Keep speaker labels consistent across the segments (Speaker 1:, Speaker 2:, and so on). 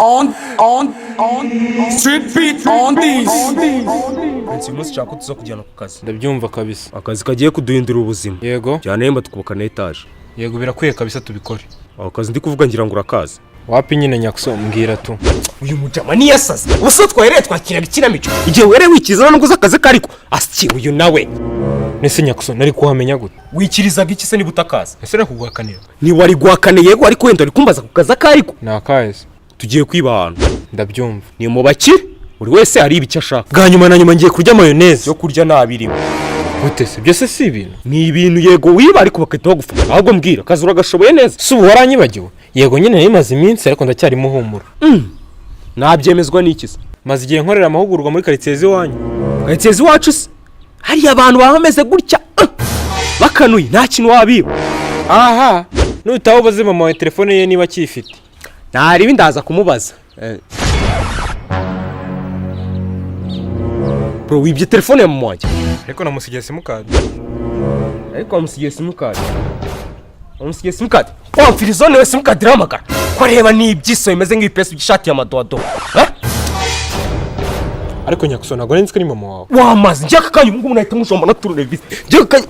Speaker 1: On street beat on this.
Speaker 2: Prince, uyu munsi nshaka ko tuza kujyana ku kazi.
Speaker 3: Ndabyumva kabisa.
Speaker 2: Akazi kagiye kuduhindura ubuzima.
Speaker 3: Yego.
Speaker 2: Cyane yemba tukubaka na etaje.
Speaker 3: Yego, birakwiye kabisa, tubikore.
Speaker 2: Ako kazi ndi kuvuga ngira ngo urakazi.
Speaker 3: Wapi nyine nyakuso, mbwira tu.
Speaker 2: Uyu mujama niyasaze. Ubuse twahereye twakiraga ikinamico. Igihe wereye wikiza nubwo uzi akazi kariko. Asiki uyu nawe.
Speaker 3: Nese nyakuso, nari kuhamenya gute?
Speaker 2: Wikirizaga iki se niba utakazi?
Speaker 3: Ese nakuguhakanira?
Speaker 2: Ntiwari guhakane yego, ariko wenda uri kumbaza ku kazi akariko.
Speaker 3: Ni akahe se?
Speaker 2: Tugiye kwiba ahantu.
Speaker 3: Ndabyumva.
Speaker 2: Ni mu bakire. Buri wese ariba icyo ashaka.
Speaker 3: Bwa nyuma na nyuma ngiye kurya mayoneze.
Speaker 2: Byo kurya ntabirimo.
Speaker 3: Gute se? Byose si ibintu.
Speaker 2: Ni ibintu yego wiba ariko bagahita bagufata. Ahubwo mbwira, akazi uragashoboye neza?
Speaker 3: Si ubu waranyibagiwe? Yego nyine nari iminsi ariko ndacyarimo humura.
Speaker 2: Nabyemezwa n'iki se?
Speaker 3: Maze igihe nkorera amahugurwa muri karitsiye z'iwanyu.
Speaker 2: Karitsiye z'iwacu se? Hariya abantu baba bameze gutya bakanuye, nta kintu wabiba.
Speaker 3: Aha nutaho ubaze mama wawe telefone ye niba akiyifite.
Speaker 2: Ntaribi ndaza kumubaza. Bro, wibye telefone ya mama wanjye.
Speaker 3: Ariko namusigiye simukadi.
Speaker 2: Ariko wamusigiye simukadi. Wamusigiye simukadi. Wa mfirizone we, simukadi irahamagara. Ko areba ni ibyiso bimeze nk'ibipesi by'ishati ya madodo.
Speaker 3: Ariko nyakuso, ntabwo nari nzi ko ari mama wawe.
Speaker 2: Wamaze njye aka kanya ubu ngubu nahita mujomba na turunevisi. Njye aka kanya.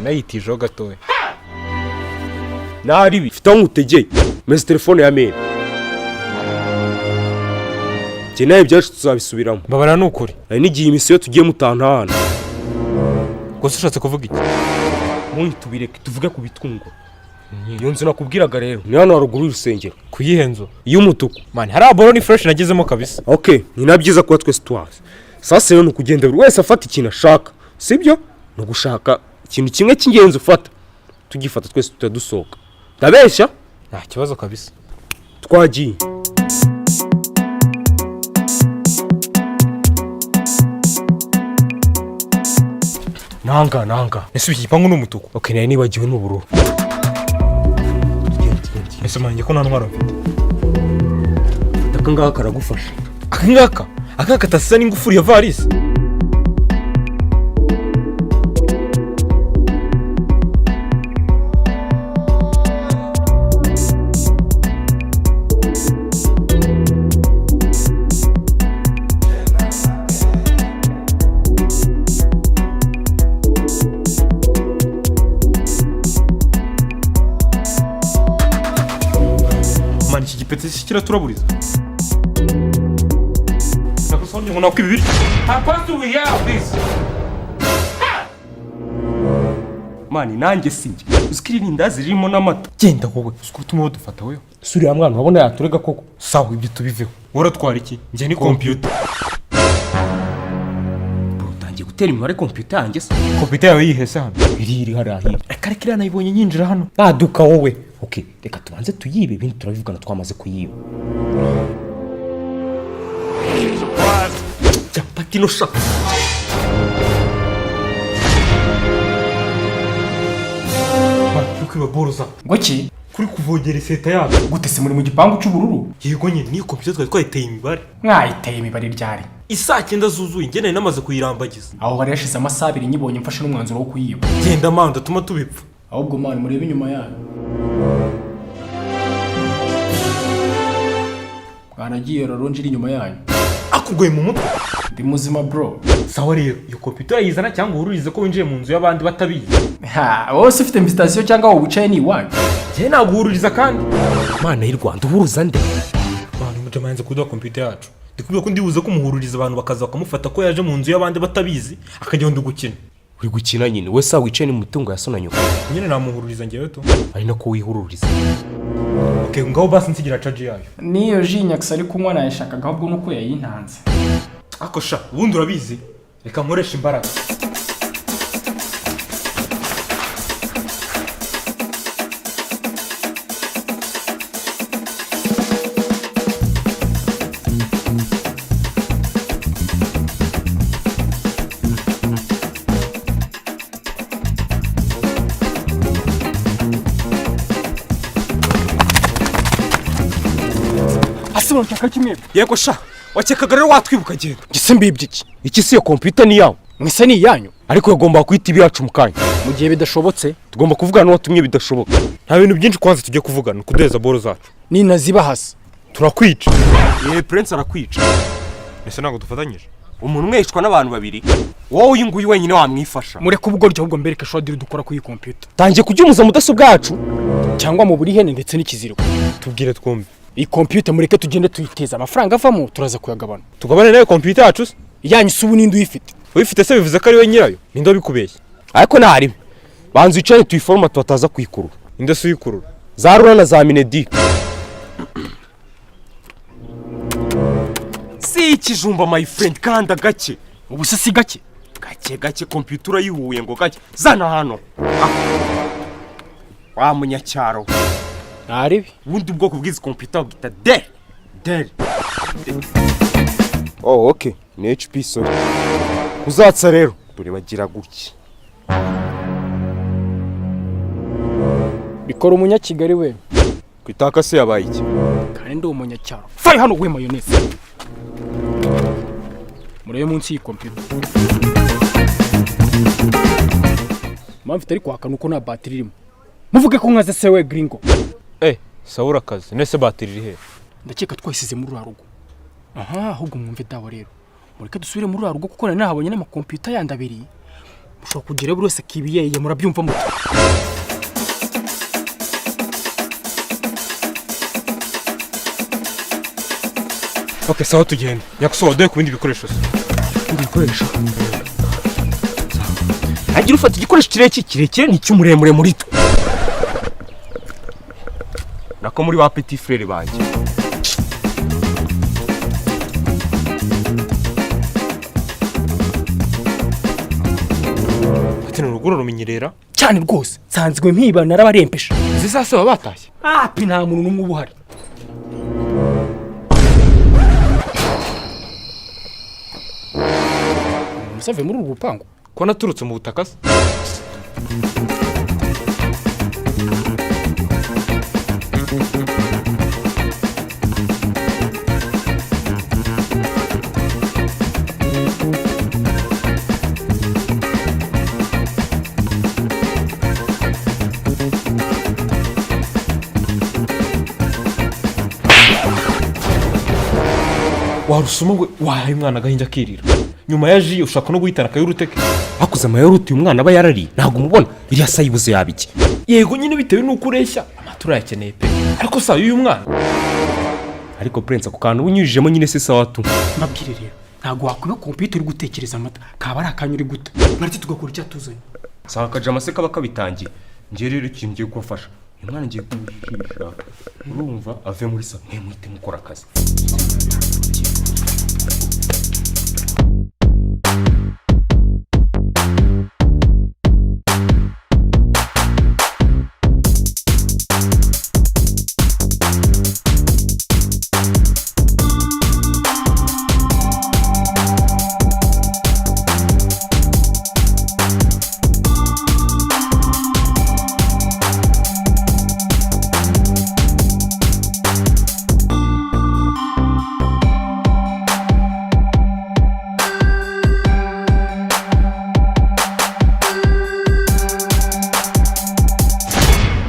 Speaker 3: Nayitijeho gatoya.
Speaker 2: Naribi mfite aho nkutegeye. Meze telefone ya meri. Njye nawe ibyacu tuzabisubiramo.
Speaker 3: Mbabara ni ukuri.
Speaker 2: Hari n'igihe imisiyo tugiye mutantahana.
Speaker 3: Gusa ushatse kuvuga iki?
Speaker 2: Nkuyi tubireke tuvuge ku bitungwa. Iyo nzu nakubwiraga rero ni hano haruguru y'urusengero.
Speaker 3: Ku yihe nzu?
Speaker 2: Iy'umutuku.
Speaker 3: Mani hariya boro ni fresh nagezemo kabisa.
Speaker 2: Okay, ni na byiza kuba twese tuhazi. Sasa rero ni ukugenda buri wese afata ikintu ashaka, sibyo? Ni ugushaka ikintu kimwe cy'ingenzi ufata, tugifata twese tutadusohoka. Ndabeshya?
Speaker 3: Nta kibazo kabisa.
Speaker 2: Twagiye. Nanga nanga.
Speaker 3: Ese iki gipangu ni umutuku?
Speaker 2: Okay, nari nibagiwe n'ubururu.
Speaker 3: Ese mani ko nta ntwaro mfite?
Speaker 2: Aka ngaka karagufasha.
Speaker 3: Aka ngaka? Aka ngaka katasa n'ingufuri ya varisi? Mani iki gipeti kiraturaburiza. Nakusonye ngo nakwiba ibiryo.
Speaker 2: Mani nanjye sinjye. Uzi ko iri rindazi ririmo n'amata.
Speaker 3: Genda wowe, uzi ko utuma badufata wewe.
Speaker 2: Suriya mwana urabona yaturega koko.
Speaker 3: Sawa ibyo tubiveho. Wowe uratwara iki? Njye ni computer.
Speaker 2: Bro, utangiye gutera imibare computer yanjye se?
Speaker 3: Computer yawe yihese hano.
Speaker 2: Iri hariya hirya.
Speaker 3: Reka reka iriya nayibonye nyinjira hano.
Speaker 2: Naduka wowe. Okay, reka tubanze tuyibe ibindi turabivugana twamaze kuyiba. Capati no shaka.
Speaker 3: Kuri kwiba boro za.
Speaker 4: Ngo ki?
Speaker 3: Kuri kuvogera iseta yacu.
Speaker 4: Gute se muri mu gipangu cy'ubururu?
Speaker 3: Yego nyine niyo computer twari twayiteye imibare.
Speaker 4: Mwayiteye imibare ryari?
Speaker 3: Isaa 9 zuzuye njye nari namaze kuyirambagiza.
Speaker 4: Aho hari hashize amasaha abiri nyibonye mfashe n'umwanzuro wo kuyiba.
Speaker 3: Genda manda tuma tubipfa.
Speaker 4: Ahubwo mani murebe inyuma yanyu. Mwanagiye raronje iri inyuma yanyu.
Speaker 3: Akugoye mu mutwe.
Speaker 4: Ndi muzima bro.
Speaker 3: Sawa rero iyo computer yizana cyangwa uhururize ko winjiye mu nzu y'abandi batabizi.
Speaker 4: Ha, wowe se ufite invitation cyangwa wowe wicaye ni iwanyu?
Speaker 3: Njye naguhururiza kandi.
Speaker 2: Mana y'u Rwanda uhuruza nde?
Speaker 3: Mani mujama yanze kuduha computer yacu. Ndikubwira ko ndibuze kumuhururiza abantu bakaza bakamufata ko yaje mu nzu y'abandi batabizi akajya ndi gukina.
Speaker 2: Uri gukina nyine, we sa wicaye ni mu mitungo ya so na nyoko.
Speaker 3: Nyine namuhururiza njyewe tu.
Speaker 2: Ari nako wihururiza.
Speaker 3: Okay, ngaho basi nsigira charge yayo.
Speaker 4: Niyo ji nyakisa ari kunywa nayishakaga ahubwo nuko yayintanze.
Speaker 3: Ako sha, ubundi urabizi. Reka nkoreshe imbaraga.
Speaker 4: Ase murashaka kimwe?
Speaker 2: Yego sha, wakekaga rero watwibuka genda.
Speaker 4: Gise mbibye iki?
Speaker 2: Iki si iyo computer ni yawe.
Speaker 4: Mwese ni iyanyu?
Speaker 2: Ariko yagomba kwita ibiyacu mu kanya.
Speaker 4: Mu gihe bidashobotse,
Speaker 2: Tugomba kuvugana n'uwatumye bidashoboka.
Speaker 3: Nta bintu byinshi kwanza tujye kuvugana, kuduheza boro zacu.
Speaker 4: Ninazibahasa?
Speaker 3: Turakwica.
Speaker 2: Ye, Prince arakwica.
Speaker 3: Ese ntabwo dufatanyije?
Speaker 2: Umuntu umwe yicwa n'abantu babiri, wowe uyu nguyu wenyine wamwifasha?
Speaker 4: Mureke ubugoryi, ahubwo mbereke shodiri dukora kuri iyi kompiyuta.
Speaker 2: Tangiye kubyumuza mudasobwa yacu.
Speaker 4: Cyangwa mu buri hene ndetse n'ikiziriko.
Speaker 3: Tubwire twumve.
Speaker 4: Iyi kompiyuta mureke tugende tuyiteze, amafaranga avamo turaza kuyagabana.
Speaker 3: Tugabane nawe kompiyuta yacu se?
Speaker 4: Iyanyu se ubu ninde uyifite?
Speaker 3: Uyifite se bivuze ko ari we nyirayo? Ninde wabikubeshye?
Speaker 2: Ariko ntaribe, banza wicare tuyiforoma tubataza kuyikurura.
Speaker 3: Ninde se uyikurura?
Speaker 2: Za rura na za Minedik. Si ikijumba, my friend, kanda gake.
Speaker 4: Ubu se si gake?
Speaker 2: Gake gake, kompiyuta urayihuye ngo gake. Zana hano. Ah. Wa munyacyaro.
Speaker 4: Ntaribi.
Speaker 2: Ubundi ubwoko bw'izi kompiyuta babwita Dell. Dell. Oh, okay, ni HP, sorry. Uzatsa rero dore bagira gutya.
Speaker 4: Bikora umunyakigali we.
Speaker 2: Ku itaka se yabaye iki?
Speaker 4: Kandi ndi umunyacyaro. Fari hano we, mayoneze. Murebe munsi y'iyi kompiyuta. Impamvu itari kwaka ni uko nta batiri irimo. Muvuge ko nkaze se we, gringo.
Speaker 3: Eh, sawa, urakaze. Nese batiri iri he?
Speaker 4: Ndakeka twayisize muri ruriya rugo. Aha, ahubwo mwumve dawa rero, mureke dusubire muri ruriya rugo kuko nari nahabonye n'amakompiyuta yandi abiri. Mushobora kugerayo buri wese akibiyeye. Murabyumva muto?
Speaker 3: Okay, sawa, tugende. Nyakusoba, duhe ku bindi bikoresho se.
Speaker 2: Ibikoresho, hagira ufata igikoresho kirekire. Kirekire ni icy'umuremure muri twe, nako muri ba petit frère banjye.
Speaker 3: Ati ni urugo rumenyerera.
Speaker 4: Cyane rwose, nsanzwe mpiba, narabarempesha.
Speaker 3: Izi saa se baba batashye?
Speaker 4: Api, nta muntu n'umwe uba uhari. Umuntu usave muri uru rupangu?
Speaker 3: Ko naturutse mu butaka se? Warusoma we, wahaye umwana agahinja akirira nyuma ya ji, ushaka no guhitana akayuruteke.
Speaker 2: Hakuze amayawurute uyu mwana aba yarariye, ntabwo umubona iriya sayibuze yaba iki?
Speaker 3: Yego nyine, bitewe n'uko ureshya amata urayakeneye pe, ariko saa y'uyu mwana.
Speaker 2: Ariko Prince, ako kantu unyujijemo nyine si sawa tu.
Speaker 4: Mbabwire rero, ntabwo wakwiba kompiyuta uri gutekereza amata, kaba ari akanya uri guta. Mwaretse tugakora icyatuzanye.
Speaker 2: Sanga akajama se kaba kabitangiye. Njye rero ikintu ngiye kubafasha, uyu mwana ngiye kumujijisha, urumva, ave muri sa mwe muhite mukora akazi.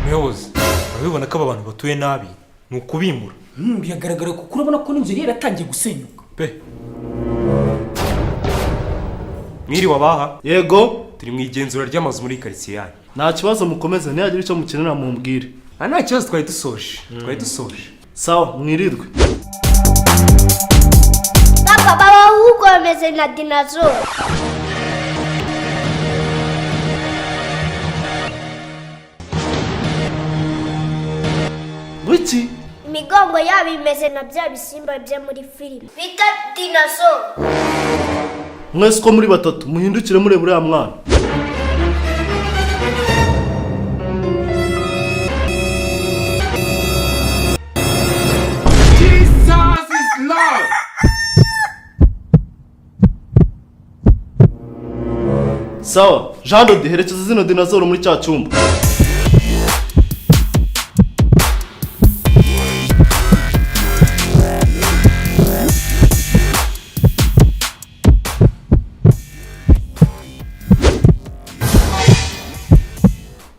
Speaker 3: Muyobozi, urabibona ko aba bantu batuye nabi, ni ukubimura.
Speaker 4: Biragaragara kuko urabona ko n'inzu yari yaratangiye gusenyuka.
Speaker 3: Pe. Mwiriwe abaha?
Speaker 5: Yego.
Speaker 2: Turi mu igenzura ry'amazu muri karitsiye yanyu.
Speaker 5: Nta kibazo, mukomeze. Nihagira icyo mukenera mumbwire.
Speaker 2: Ah, nta kibazo, twari dusoje, twari dusoje.
Speaker 5: Sawa, mwirirwe.
Speaker 6: Papa, baba ahubwo bameze nka dinosaur.
Speaker 5: Wiki?
Speaker 6: Imigongo yabo imeze nka bya bisimba byo muri filime bita dinosaur.
Speaker 5: Mwese uko muri batatu muhindukire mureba uriya mwana.
Speaker 1: Jesus is Lord.
Speaker 5: Sawa, Jean Dodi, herekeza zino dinosaur muri cya cyumba.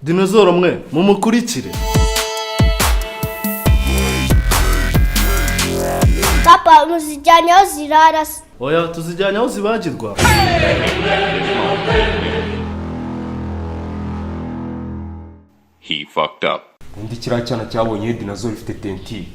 Speaker 5: Dinozoro mwe mumukurikire.
Speaker 6: Papa, muzijyanye aho zirara se?
Speaker 5: Oya, tuzijyanye aho zibagirwa.
Speaker 1: He fucked up.
Speaker 2: Undi kiriya cyana cyabonye dinozoro ifite tentire.